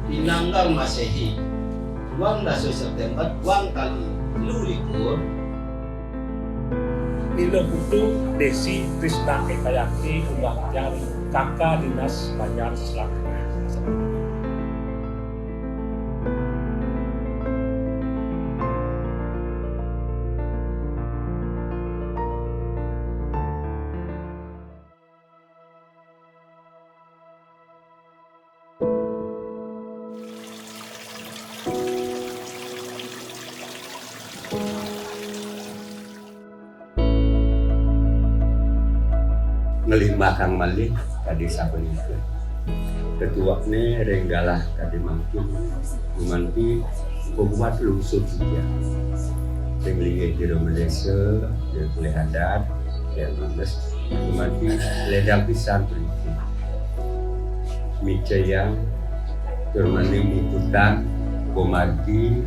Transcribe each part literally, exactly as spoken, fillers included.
Pinanggal Masehi, duang dasa September duang tali telu likur. Milo Putu Desi Trisna Ekayanti unggah tiang ring K K Dinas Banjar Selat Tengah. Nglimbakang malih kadi sapunika. Tetuekné ring galah kadi mangkin, gumanti pabuat lungsur titiang. Ring linggih jero madésa, jero polih adat, jero nunas, gumanti ledang pisan puniki. Micayang tur mani muputang pamargi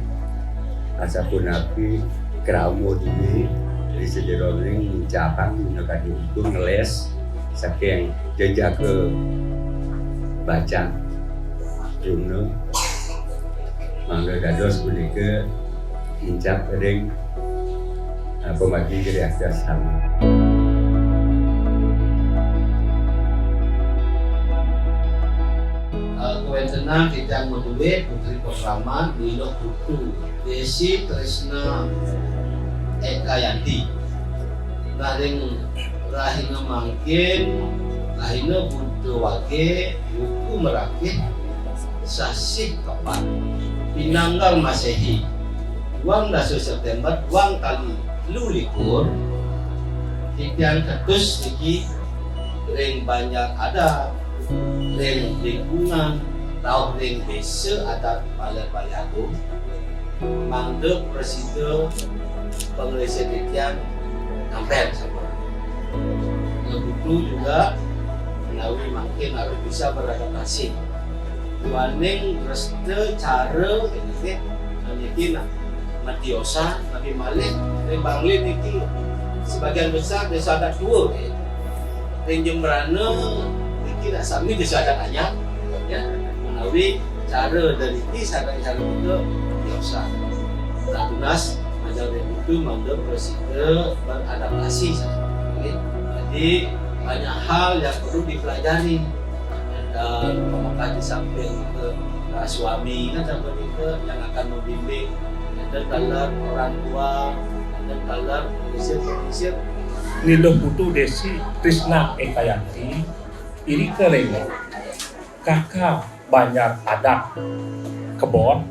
asapunapi krama dini ring sajeroning nincapang minakadi ukur ngeles saking jejaka bacang. Jumna mangda dados punika nincap ring, eh, pamargi Giri Aksasama. Eh, kawéntenan titiang madué Putri Pakraman, Milo Putu Desi Trisna Ekayanti. Nah, ring rahina mangkin, rahina Buta Wagé, Wuku Merakit, sasih Kepat, pinanggal Masehi, duang dasa September duang tali telu likur, titiang ketus niki ring banjar adat, ring lingkungan, rauh ring désa adat Baler Balé Agung, mangda prasida panglingsir titiang nampén sampun. Begitu juga menawi mangkin harus bisa beradaptasi. Duaning resta cara niki, niki nak matiosan, tapi malih ring Bangli niki sebagian besar désa adat tua, ya. Ring Jembrana niki nak sami désa adat anyar, ya. Menawi cara dari niki, cara, cara kita matiosan. Nah, tunas, majang ring Buta mangda prasida beradaptasi saja. Oke. Jadi, banyak hal yang perlu dipelajari. Dan pamekad di samping ke, uh, suami, kan, sampun nika yang akan membimbing, dan taler orang tua, dan taler pengisip-pengisip. Milo Putu Desi Trisna Ekayanti, irika ring K K Banjar Adat Kebon,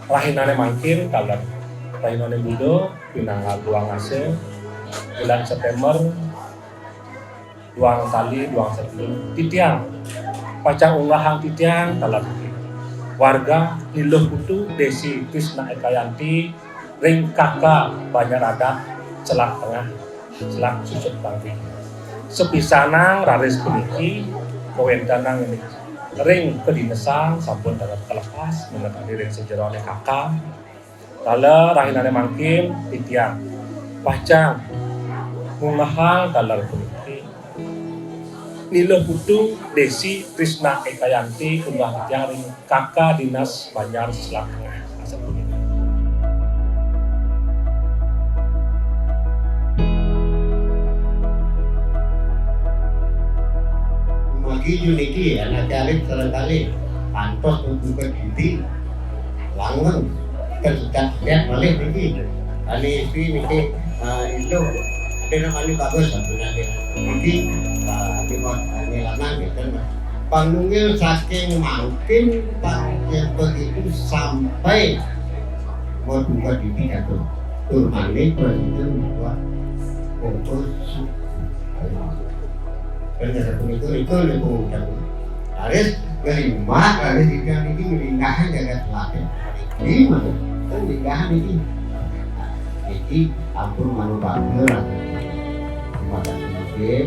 rahinané mangkin taler rahinané Buda, pinanggal duang dasa bulan September, duang tali duang dasa telu. Titiang pacang unggahang titiang taler niki. Warga Milo Putu Desi Trisna Ekayanti ring K K Banjar Adat Selat Tengah, Selat Susut Bangli. Sapisanan raris puniki kawéntenan niki ring kadinesan sampun taler kalepas, minakadi ring sajeroning K K. Taler rahinané mangkin titiang pacang ngunggahang taler puniki. Milo Putu Desi Trisna Ekayanti unggah titiang ring K K Dinas Banjar Selat Tengah, asapunika. Magi puniki anak alit sareng kalih antos mabuka diri. Langgeng. Kan sudah lihat malih niki. Kali istri niki, eh, itu. Ada namanya bagus, sampun ada. Niki, eh, di bawah, eh, ini lanang gitu, nah. Panunggil saking mangkin, Pak, yang begitu sampai mau buka diri, aduh. Tur malih, begitu, buat kumpul. Bener, itu, itu, itu, itu. Raris ngelimbak, raris titiang niki nglinggahang jagat Klaten. Niki mangda kan linggahan niki. Niki ampun manubakta lah. Terima kasih nggih.